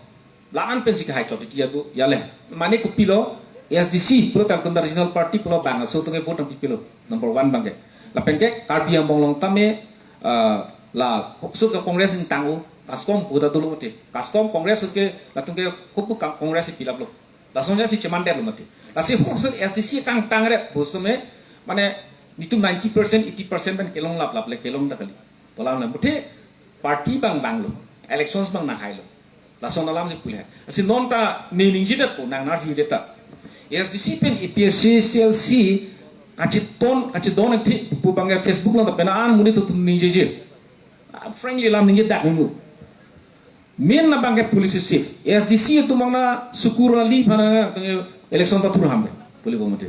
La-an pensi kehai chot iti adu, ya le. Mane kopilo, A S D C, pulo tangtum ta regional party pulo bang, so atum ke vote nangpipilo. Number one abang ke. Lapen ke, Karbi Anglong along tame, uh, la, hokso ke Congress ingtang-o, KASCOM puta dolo mati. KASCOM Congress ke, latum ke, hupu ka Congress si pilaplo. Lason si cheman detlo mati. Lasi hokso A S D C kangtang re, bosome, mane, netum ninety percent, eighty percent pen kelong laplap le, kelong ta kali. Polang na muthe party bang banglo, elections bang nanghailo. Lason alam si pule. Asi non ta ne ningje detpo, nang narju det ta. A S D C pen A P H L C kacheton, kachedon thik pu abang ke Facebook along ta pen an monit atum ningjeje. Ah, frankly lam ningje dak ngu. Main abang ke policy shift. A S D C atum abang na Sukur Ali aphan na election pathur ham. Pule bomate.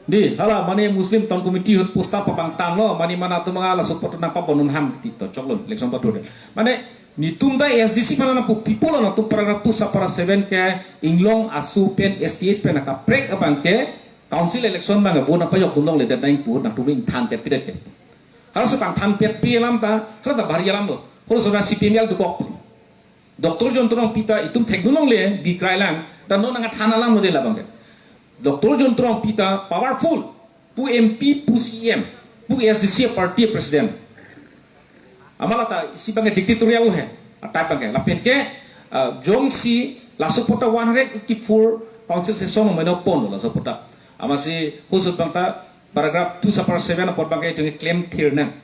Di, hala, mane Muslim Town Committee ahut posta papangtanglo, mane mana atum abang laso apot nangpabonun ham ti to choklo, election pathur det. Mane, netum ta A S D C aphan nangpu people nangtum paragraph two sub para seven ke inglong asu pen S T H pen nangkaprek abang ke council election abang ke vote nangpajok dun longle det nang pu nangtum ingthan pet pidet ke. Halaso pangthan pet pi alam ta, hala ta bhari alam lo. Halaso na C P M L dokok. Doctor John Torong Pi ta itum thekdun longle, bikrailang, ta non nangthan alam lo de labang ke. Doctor John Torong Pi ta powerful, pu M P, pu C M, pu A S D C party president. Amat la ta isi abang ke dictatorial he, atai abang ke. Lapen ke, uh, jongsi laso apot ta one hundred eighty-four council session meno pon laso apot ta. Amatsi halaso abang ta paragraph two sub para seven apot abang ke itum ke claim thir nang.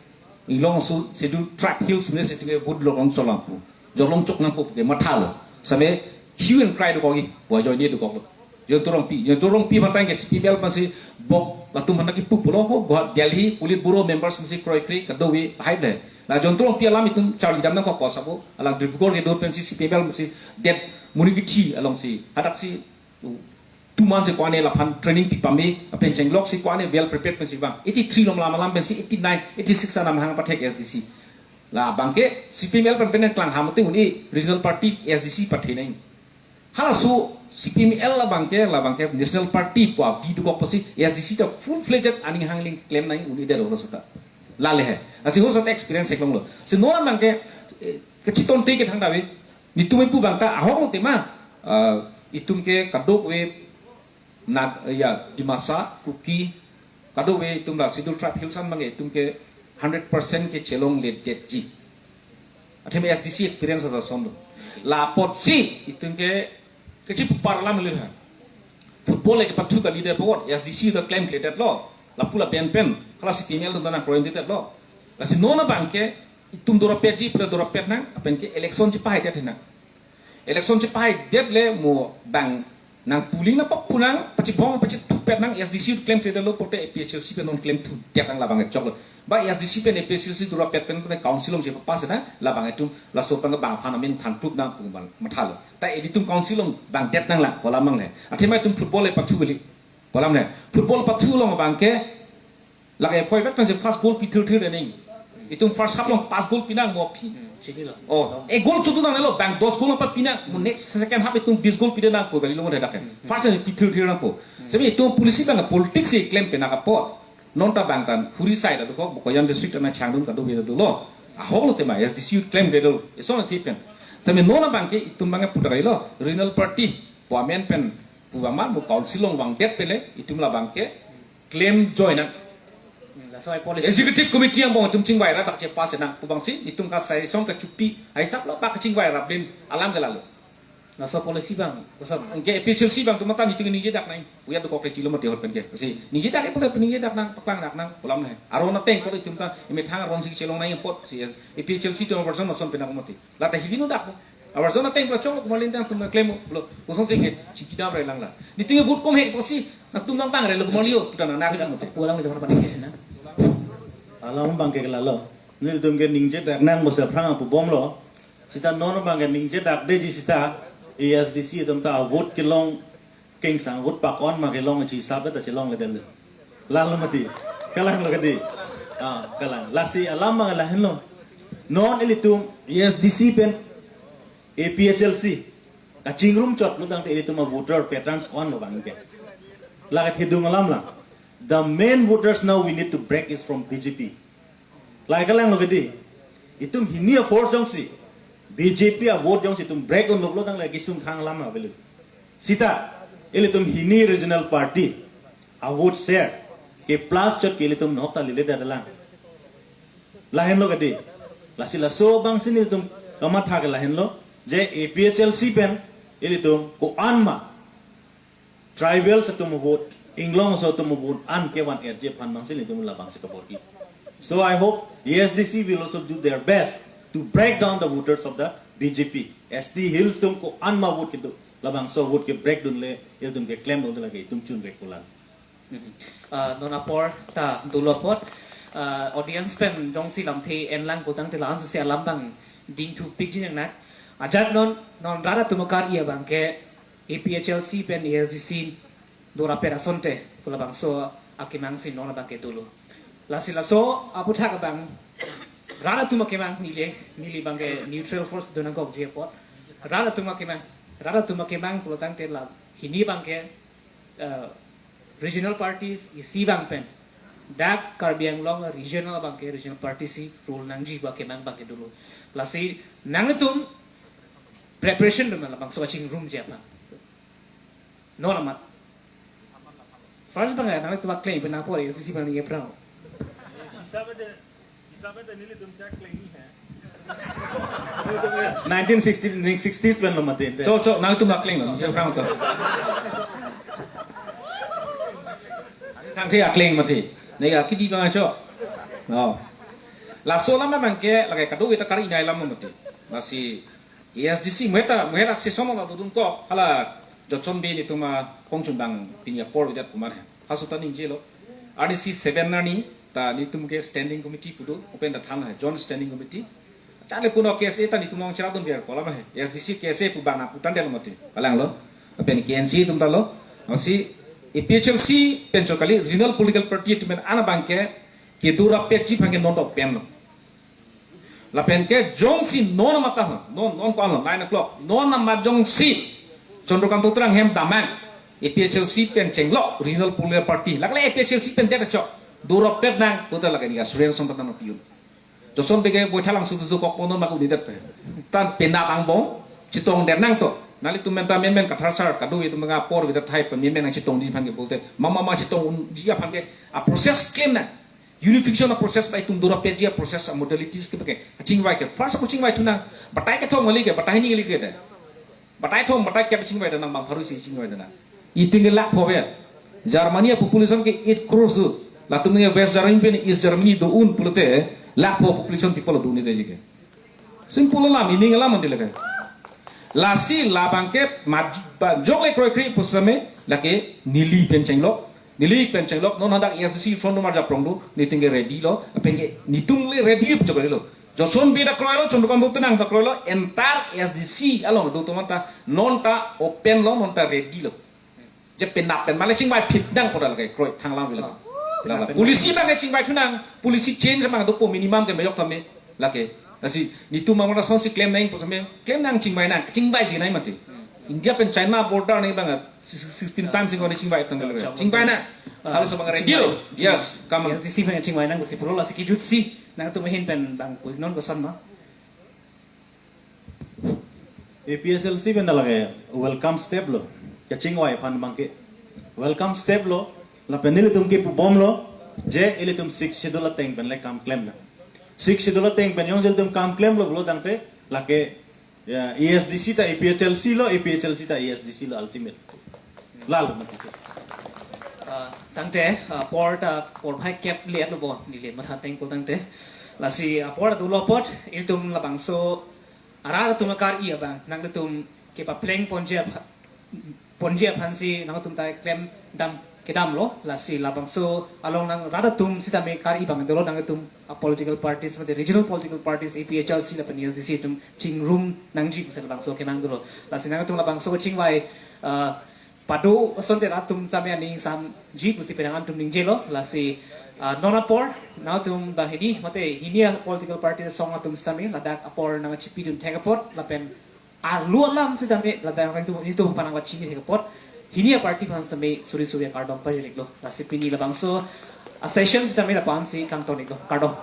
Inglong asu Scheduled Tribe Hills mene si itum ke vote lok long cholang pu. Jolong chok nangpo ke mathalo. Same hue and cry dokok-i, buai join dokoklo. John Torong Pi, John Torong Pi matang ke C P M L pensi bok latum mana kipu pulo ho Guwahati, Delhi, Politburo members pensi kroikre kadokave hai de. La John Torong Pi alam itum charli dam nangkok ko sabo, alang Dibrugarh kedo pensi C P M L pensi det monit kithi alongsi. Hadaksi two months si ko-an laphan training pipame, apen chenglok si ko-an well prepared pensi bang. Eighty-three along lam alam pensi eighty-nine, eighty-six anam hang pathek A S D C. Labang ke C P M L pen pen klang ham te un-e regional party A S D C pathe nang. Halaso C P M L labang ke, labang ke national party pu avi dokok pusi A S D C ta full fledged aning hangling claim nang un-e det halaso ta. Lale he. Lasi halaso ta experience heklonglo. Si non abang ke, eh, kacheton te ke thang dave. Netum pu abang ta ahok lo tema, eh, itum ke kadokave Nag-, ya, Dimasa, Kuki, kadokave itum la Scheduled Tribe Hills an abang ke itum ke hundred percent ke chelongledetji. Athema A S D C experience asonlo. La apotsi itum ke kachipupar alam le ha. Football le kepathu kalidet apot A S D C ta claim kledetlo. Lapu lapen pen, hala C P M L atum ta nangkroidetlo. Lasi non abang ke itum dorapetji, pura dorapet nang, lapen ke election chepahaidet nang. Election chepahaidet le mo bang nang polling nangpapu nang, pachibong pachithupet nang, A S D C claim kledetlo pulote A P H L C pen non claim thudet nang labang choklo. Ba A S D C pen A P H L C dorapet pen pen council along chepapass nang, labang itum laso pen bang aphan amen than thup nang pu abang mathalo. Ta ilitum council along bang det nang la, pu alam abang le. Athema itum football le pathu kali. Pu alam le. Football pathu along abang ke, lake appointment pensi first goal pithir thir nang. Itum first half along pas goal pinang mo aphi. Chinilo. Oh, ek goal chodu nangnelo, bang dos goal nangpapi nang, mo next second half itum bis goal pide nangpo kali lo mo dak ke. First half pithir thir nangpo. Seme itum policy abang politics si claim pen nangpo. Non ta bang tan Huri side adu ko, Bokajan district ana Changdun kadokave ta dolo. Ahok lo tema A S D C claim kledetlo. Ison athe pen. Seme non abang ke itum abang ke putar lo. Regional party, pu amen pen, pu amen mo council along vangdet pele, itum labang ke claim join nang. Hmm, laso ai policy. Executive committee angbong itum chingvai ra dak chepass nang pu abangsi, itum ka suggestion kachopi, hai sap lo bak chingvai ra blin alam ke lalo. Laso policy abang, laso. Anke A P H L C abang atum ta netum ningje dak nang. Puya dokok le chilo mati ahut pen ke. Si, ningje dak e pulo ningje dak nang, paklang dak nang, pu alam le. Aron ateng ko itum ta, imethang aron si chelong nang apotsi, A P H L C atum version lason pen nang mati. La ta hivino dak. Abar zon ateng pula chong kumar lintang tum klem lo, kosonsi ke chikidam re lang la. Di tinggi vote kom he kosi, nangtum nang tang re lo kumar lio, kita na nak kita mati. Pulang itu apa nih sih na? Alam abang ke lalo. Nelitum ke ningjedak nang bosa phrang apu bomlo. Sita non abang ke ningjedakdeji sita A S D C atum ta vote kelong kengsang vote pakon ma kelong chi sab ta chelongledetlo. Lalo mati. Kalang lo kadi. Ah, kalang. Lasi alam abang lahenlo. Non ilitum A S D C pen A P H L C kachingrum chotlo tangte ilitum a voter patterns ko-an lo abang ke. Lake thedung alam lang. The main voters now we need to break is from B J P. Lake kalang lo kadi. Itum hini a force jongsi B J P a vote jongsi itum break un lo tangte kesung thang alam avelo. Sita ilitum hini regional party a vote share ke plus chot ke ilitum nok ta lile ta dalang. Lahenlo kadi. Lasi laso abang si nelitum kamatha ke lahenlo je A P H L C pen ilitum ko-an ma tribals atum vote, inglong aso atum vote an kevan erje aphan abang si nelitum labang si kabor-i. So I hope A S D C will also do their best to break down the voters of the B J P. S T Hills atum ko-an ma vote kedo, labangso vote ke break dunle, ilitum ke klem dun lake itum chun rek pulang. Mhm. Ah, non apor ta dolo apot, ah, audience pen jongsi lamthe enlang pu tangte la-an si alam abang dingthu pikji nang nak. Ajat non, non rat atum akar-i abang ke A P H L C pen A S D C dorapet asonte pu labangso akemang si non abang ke dolo. Lasi laso aputhak abang rat atum akemang neli, neli abang ke neutral force do nangkokji apot. Rat atum akemang, rat atum akemang pulo tangte la hini abang ke uh, regional parties isi abang pen dak Karbi Anglong regional abang ke regional party si rule nangji pu akemang abang ke dolo. Lasi nangtum preparation dun labangso kachingrumji aphan. Non amat. First abang nangtum akleng pen apor A S D C abang ni eprang. Nineteen sixty, sixties pen lo mati. Cho, cho, nangtum akleng lo, cho, prang cho. Sangse akleng mati. Nega kidi abang cho. No. Laso alam abang ke lake kadokave ta kar-i nai alam mati. Lasi A S D C meta, meta session lo dodun ko, hala Jochon Bey nelitum apongchun abang pini apor avedet kumar he. Halaso ta ningjelo. R D C seven arni ta nelitum ke standing committee pu do, open da than he, joint standing committee. Chale puno K S A ta nelitum along chera dun biar kola ma he. A S D C K S A pu abang na putan del mati. Kalang lo. Apen K N C atum ta lo. Lasi A P H L C pen cho kali regional political party atum pen an abang ke kedorapetji aphan ke non dok pen lo. Lapen ke jongsi non amat ta ho, non, non ko-an lo, nine o'clock. Non amat jongsi Chandrakanta Terang hem damnang, A P H L C pen chenglok regional political party. Lake le A P H L C pen det chok. Dorapet nang, puta lake ni assurance som tang piun. Jochon Bey ke boitha lang sudu kok pono mak unidet pe. Tan penap angbong, chetongdet nangto. Nanglitum pen ta menmen Kathar sar, kadokave atum abang apor avedet tahai pen menmen nangchetongji aphan ke pulote. Mama ma chetong unji aphan ke, a process klem nang. Unification a process ba itum dorapetji a process a modalities ke beke. Kachingvai ke. First ako chingvai thu nang. Batai kethom kali ke, batai hini kali ke de. Batai thom, batai kep chingvai da nang bang pharu si chingvai da nang. Itum ke lakh pho ya. Germany a population ke eight crores do. Latum ke West Germany pen East Germany do un pulote lakh pho population people do ni de ji ke. Simple alam, meaning alam mandi lake. Lasi labang ke maj-, ba-, jok le kroikre pu setame lake neli pen chenglok. Neli pen chenglok, non hadak A S D C front marja prong do, nelitum ke ready lo, apen ke nelitum le ready pu chokre lo. Jochon Bey ta kroilo, Chandrakanta Terang ta kroilo, entire A S D C along do tomon ta, non ta open lo, non ta ready lo. Je penap pen male chingvai phit nang pu da lake kroi thang lang vila. Oh, penap pen. Policy abang ke chingvai thu nang, policy change abang dopo minimum ke mejok tame lake. Lasi nelitum abang lasonsi klem nang pu tame, klem nang chingvai nang, chingvaiji nai mati. India pen China border ni abang sixteen times ingkoi chingvai tang lake. Chingvai nang. Ah, halaso abang ready lo. Chingvai. Yes, come on. A S D C pen chingvai nang si pulo lasi kejutsi nangtum ahin pen abang pu non koson ma. A P H L C pen lake welcome step lo. Kachingvai aphan abang ke welcome step lo. Lapen nelitum ke pu bomlo. Je ilitum Sixth Schedule ateng pen le kam klem nang. Sixth Schedule ateng pen jongsi ilitum kam klemlo pulo tangte lake, ya, A S D C ta A P H L C lo, A P H L C ta A S D C lo ultimate. Lalo mati. Ah, tangte, ah, apor ta apor phai kep le lo bo neli matha tengko tangte. Lasi, ah, apor ta dolo apot, ilitum labangso Arat atum akar-i abang nangtum kepapleng ponji apha- ponji aphansi nangtum ta klem dam kedam lo, lasi labangso along nang rat atum sitame kar-i abang dolo, nangtum a political parties mate regional political parties A P H L C lapen A S D C atum chingrum nangji pusi labangso kenang dolo. Lasi nangtum labangso chingvai, uh, pado asonte rat atum sitame aning samji pusi penang atum ningjelo, lasi, uh, non apor nangtum banghini mate hini a political party asong atum sitame ladak apor nangchipidun thek apot lapen arlo alam sitame ladak nangtum nangtum aphan nangpachini thek apot hini a party aphan sitame suri suri akardom pajiriklo. Lasi pini labangso a session sitame lapu-ansi kangton-iklo. Kardom.